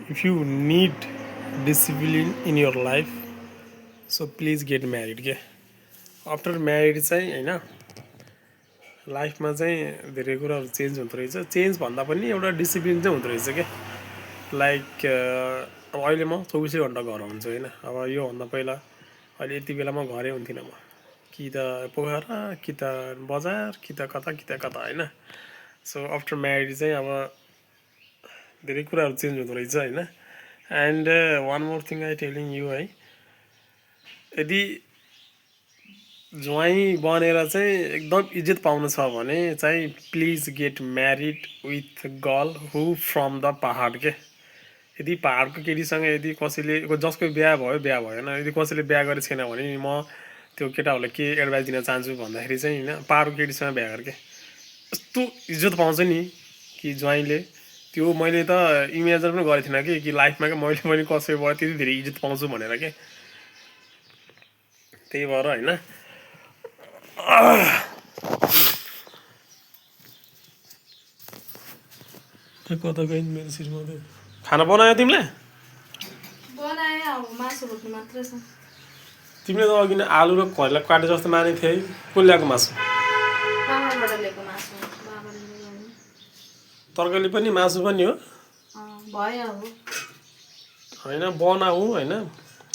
If you need discipline in your life, so please get married के after married चाहिँ होइन लाइफमा चाहिँ धेरै कुराहरू चेन्ज हुँदो रहेछ चेन्ज भन्दा पनि एउटा डिसिप्लिन चाहिँ हुँदो रहेछ क्या लाइक अब अहिले म 24 घन्टा घर हुन्छु होइन अब योभन्दा पहिला अहिले यति बेला म घरै हुन्थिनँ म कि त पोखरा कि त बजार कि त कता होइन सो आफ्टर म्यारिड चाहिँ अब धेरै कुराहरू चेन्ज हुँदो रहेछ होइन and one more thing I telling you है यदि ज्वाइँ बनेर चाहिँ एकदम इज्जत पाउनु छ भने चाहिँ please get married with girl who from the pahad के यदि पहाडको केटीसँग यदि कसैले जसको बिहा भएन यदि कसैले बिहा गरेको छैन भने म त्यो केटाहरूलाई के एडभाइस दिन चाहन्छु भन्दाखेरि चाहिँ होइन पहाडको केटीसँग बिहा गरेँ के यस्तो इज्जत पाउँछ नि कि ज्वाइँले त्यो मैले त इमेजिन पनि गरेको थिइनँ कि लाइफमा क्या मैले पनि कसैबाट त्यति धेरै इज्जत पाउँछु भनेर के त्यही भएर होइन कता गयो मेरो श्रीमती खाना बनायो तिमीले तिमीले त अघि नै आलु र घरलाई काटे जस्तो मानेको थियौ है को ल्याएको मासु तरकारी पनि मासु पनि हो होइन बनाऊ होइन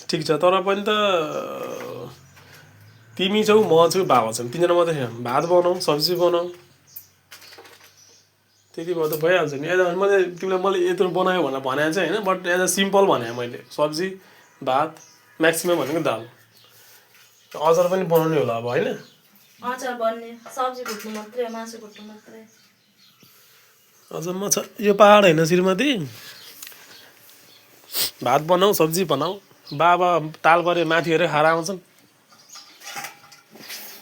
ठिक छ तर पनि त तिमी छौ म छु बाबा छन् तिनजना मात्रै छैन भात बनाऊ सब्जी बनाऊ त्यति भयो त भइहाल्छ नि मैले तिमीलाई यत्रो बनायो भनेर भनेको चाहिँ होइन बट एज अ सिम्पल भने मैले सब्जी भात म्याक्सिमम् भनेको दाल अचार पनि बनाउने होला अब होइन अचम्म छ यो पहाड होइन श्रीमती भात बनाऊ सब्जी बनाऊ बाबा ताल परे माथि हेरेर खाएर आउँछन्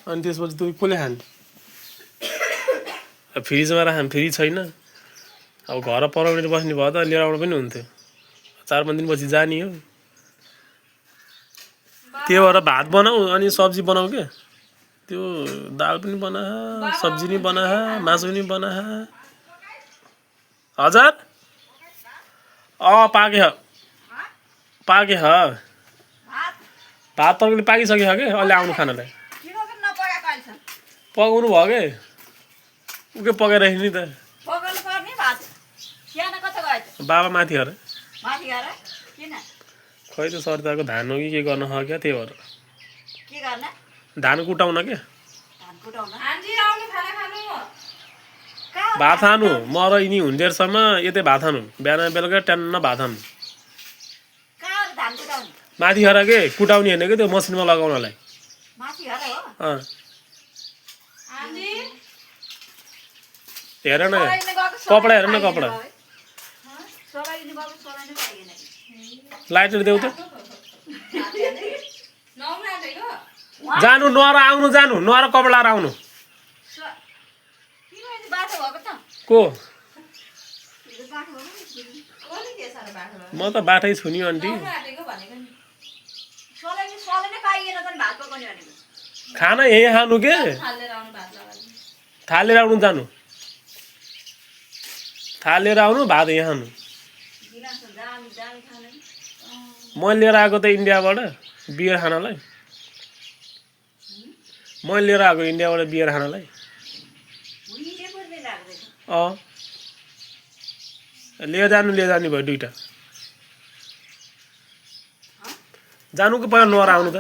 अनि त्यसपछि तँ कसले खाने फ्रिजमा राख फ्रिज छैन अब घर पराउने बस्ने भयो त लिएर आउनु पनि हुन्थ्यो 4-5 दिनपछि जाने हो त्यो भएर भात बनाऊ अनि सब्जी बनाऊ क्या त्यो दाल पनि बना सब्जी पनि बना मासु पनि बना हजुर पाके ह भात तरकारी पाकिसक्यो के अहिले आउनु खानालाई पकाउनु भयो के उके पकाएर नि त बाबा माथि अरे खै त सरिताको धान हो कि के गर्न हो क्या त्यही भएर धान कुटाउन क्या भात खानु म र यिनी हुन्जेरसम्म यतै भात खानु बिहान बेलुका ट्यान्न भात खानु माथि घर के कुटाउने होइन कि त्यो मसिनमा लगाउनलाई हेर न कपडा हेर न कपडा लाइटर देऊ त जानु नर आउनु जानु नर कपडा लाएर आउनु को म त बाटै छु नि आन्टी खाना यही खानु के थालेर आउनु जानु थालेर आउनु भात यहाँ खानु मैले लिएर आएको त इन्डियाबाट बियर खानलाई मैले लिएर आएको इन्डियाबाट बियर खानलाई लिएर जानु भयो दुईटा जानुको पहिला नआएर आउनु त